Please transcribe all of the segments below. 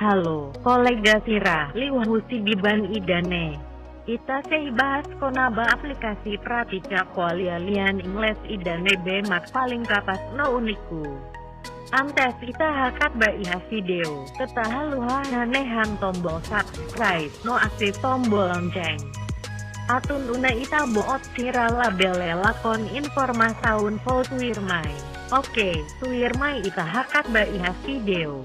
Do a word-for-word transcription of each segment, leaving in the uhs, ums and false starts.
Halo, kolega sira, liuhusi biban ida-ne'e ita sei bahas kona-ba aplikasi prátika ko'alia lian Inglés ida ne'ebé mak paling kapás no úniku. Antes ita hakat ba iha vídeo, keta haluha hanehan tombol subscribe no aktif tombol lonceng, atu nune'e ita-boot sira labele lakon informasaun foun tuirmai. Oke, tuirmai ita hakat ba iha vídeo.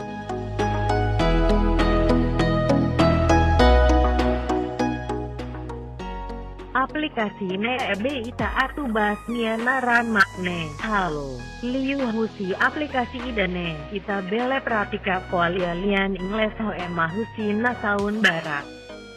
Aplikasi ne'ebé ita atu bahas nia naran mak ne'e Halo. Liuhusi aplikasi ida-ne'e, ita bele prátika ko'alia lian Inglés ho ema husi nasaun barak.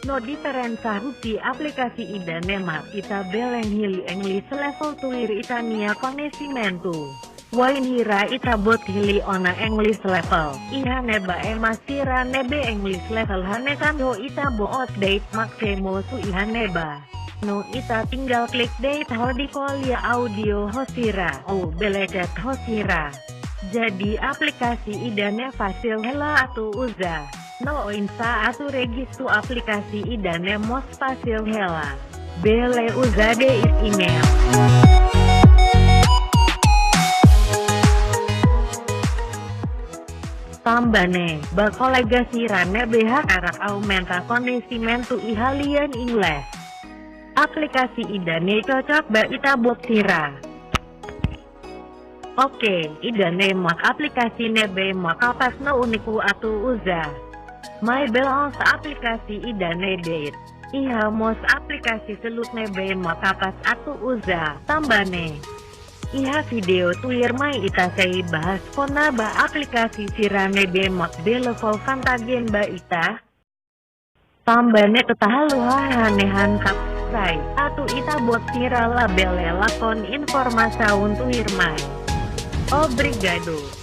No diferensa husi aplikasi ida-ne'e mak ita bele hili English level tuir ita-nia koñesimentu. Wainhira ita-boot hili ona English level, iha ne'ebá ema sira ne'ebé English level hanesan ho ita-boot de'it mak sei mosu iha ne'ebá. No ita tinggal klik de'it hodi ko'alia áudio ho sira, ou bele chat ho sira. Jadi aplikasi ida-ne'e fasil hela atu uza. No oinsá atu rejistu aplikasi ida-ne'e mós fasil hela. Bele uza de'it email. Tanba ne'e, ba kolega sira ne'ebé hakarak aumenta koñesimentu iha lian Inglés, aplikasi ida-ne'e cocok ba ita-boot sira. Oke, ida-ne'e mak aplikasi ne'ebé mak kapás no úniku atu uza. Maibé la'ós aplikasi ida-ne'e de'it. Iha mós aplikasi seluk ne'ebé mak kapás atu uza. Tanba ne'e, iha vídeo tuirmai ita sei bahas kona-ba aplikasi sira ne'ebé mak bele fó vantajen ba ita. Tanba ne'e keta haluha hanehan subscribe, atu ita-boot sira labele lakon informasaun tuirmai. Obrigadu.